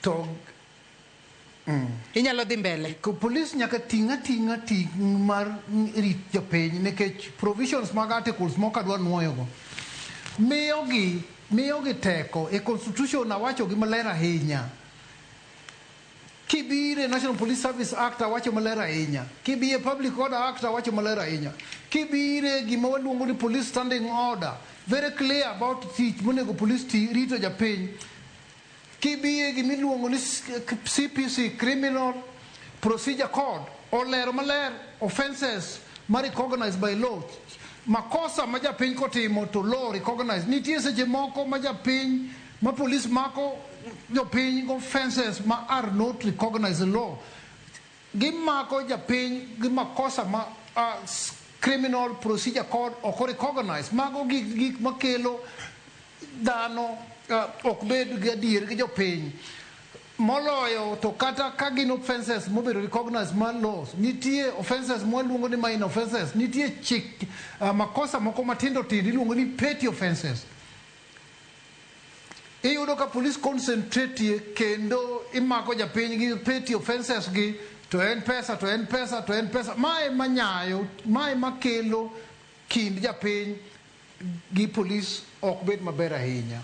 To Inyalo dhi mbele. Police nyaka ting' ating'a ting' mar rit jopiny nikech provisions mag articles moko adwa nuoyogo miyogi teko e constitution. Awacho gi maler ahinya. Kibire National Police Service Act, awacho maler ahinya. Kibire Public Order Act, awacho maler ahinya. Kibire gima waluongo ni Police Standing Order, very clear about tich monego police ti rito japiny. Kibire gimiluongo ni CPC, Criminal Procedure Code, olero maler offenses ma recognized by law, makosa ma japiny kotimo to law recognize. Nitie seche moko ma japiny ma police mako jopiny offenses ma are not recognized in law. Gimako japiny gi makosa ma Criminal Procedure Code ok recognize. Mago gik makelo dhano ok bed gi adier gi jopiny moloyo. To kata ka gin offenses mobedo recognized ma laws, nitie offenses mwaluongo ni minor offenses. Nitie chik makosa moko matindo tindo iluongo ni petty offenses. Iyudo ka police concentrate kendo imako japiny gi petty offenses gi, to en pesa, to en pesa, to en pesa. Mae manyayo, mae makelo kind japiny gi police ok bed maber ahinya.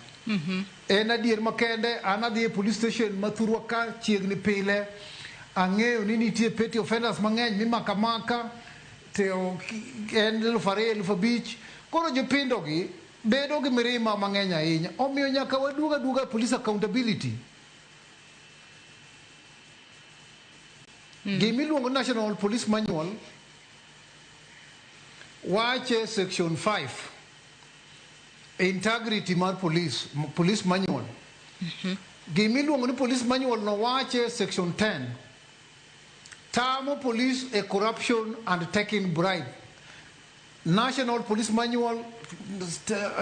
En adier makende, an adhi e police station ma thurwa ka chiegni pile. Ang'eyo ni nitie petty offenders mang'eny mimako amaka to en 2000, 5000. Koro jopindogi bedo gi mirima mang'eny ahinya. Omiyo nyaka waduog aduoga police accountability. Gimiluongo ni National Police Manual wache section 5, integrity mar police manual. Gimiluongo ni police manual no wache section 10, tamo police e corruption and taking bribe. National Police Manual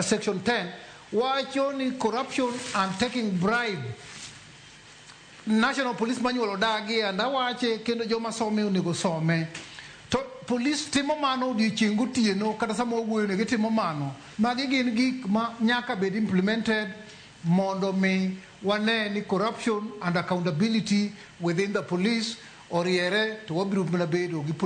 section 10 wacho ni corruption and taking bribe, National Police Manual odagi. And awache kendo, joma some onego some. To police timo mano odiochieng' gotieno, kata sama wawuoyo ne gitimo mano. Magi gin gik ma nyaka bed implemented mondo mi wane ni corruption and accountability within the police oriere, to wabiro mana bedo gi